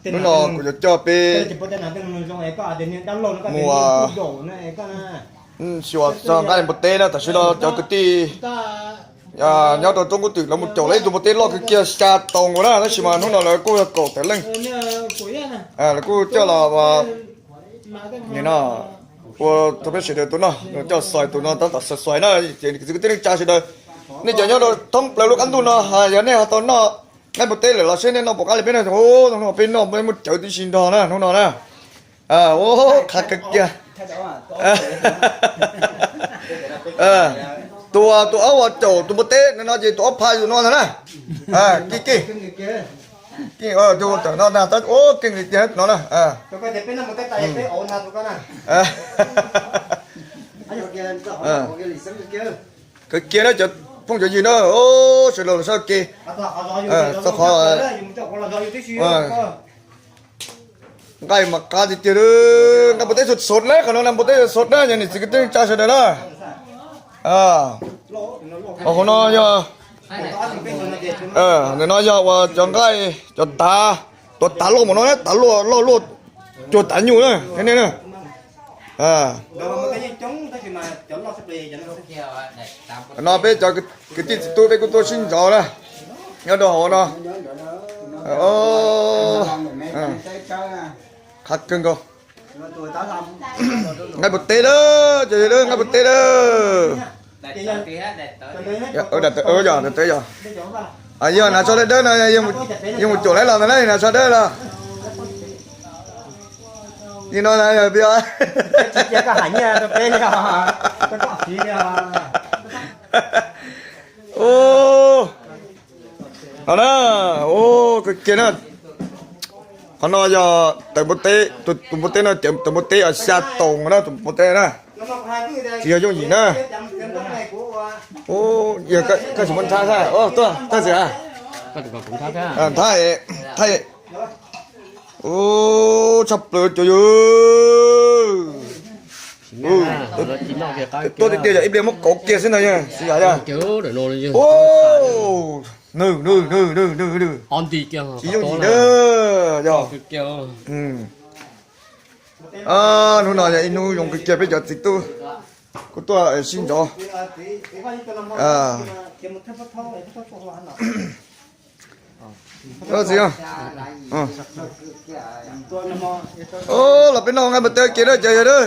Hnub no kuv yuav coj peb mus xyuas txog nqaij npua teb na. Tam sim no cov kwv tij nyob rau roob Kub Twm lawv mus caum lawv ib tug npua teb loj kawg kiag xya tau nkaus na, tab sis mas hnub no lawv kuj yog kaum tawm leej. Lawv kuj coj los nim no ua rau peb sawv daws tus no, coj xais tus no tab tom xais xais na. Ces kwv tij neej tsa sawv daws, nej cov nyob rau thoob plaws lub qab ntuj no, yog nej ho tau noj nqaij npua teb lawm los seb nej noj puas qab li peb na. Hnub no peb noj peb muab cawv tib si nrog na hnub no na. Ua qhav kawg kiag. Tus, tus ob uas caum tus npua teb no ces tus ob pha yus no ntag na. Keej, keej, keej li tiag no na. Kawg kiag na cov phooj cov ywg na, sawv daws los saib ke. Txog qhov nqaij mas qab tiag tiag, nqaij npua teb sov sov na, qhov no nqaij npua teb sov sov na, yog niam txiv kwv tij neej tsa sawv daws na. Hauv no yog, ntawm no yog uas cov nqaij, cov tav, cov tav loj mus no na, tav loj loj luaj cuag tav nyuj na, nej na. No peb cov kwv tij txiv tub peb kuj tuaj sib ntsov na, nyob rau hauv no. Qab kawg nkaus. Nqaij npua teb lawm, cov yawg lawm, nqaij npua teb lawm. Yog hnav tsho dawb dawb no, yog mus caum lawv los ntag na, hnav tsho dawb los. Li no na yog pib. No na, kawg kiag na. Qhov no yog tawm npua teb, tus npua teb no, tawm npua teb xya tau na, tus npua teb na. Tsis yog yooj yim na. Koj tsis muab nthab thiab, tuaj, thab txiv a. Nthab, nthab. Ub, tshaj plaws cov yawg. Tuaj tiag tiag yog ib pliag muab kauv kiag xwb ntag, xwb yog. Ub, nws, nws, nws, nws, nws, nws. Tsis yooj yim na. Yog hnub no yog ib hnub zoo kawg kiag, peb cov txiv tub kuj tuaj sib ntsov. Txiv, los peb noj nqaij npua teb kiag na cov yawg na.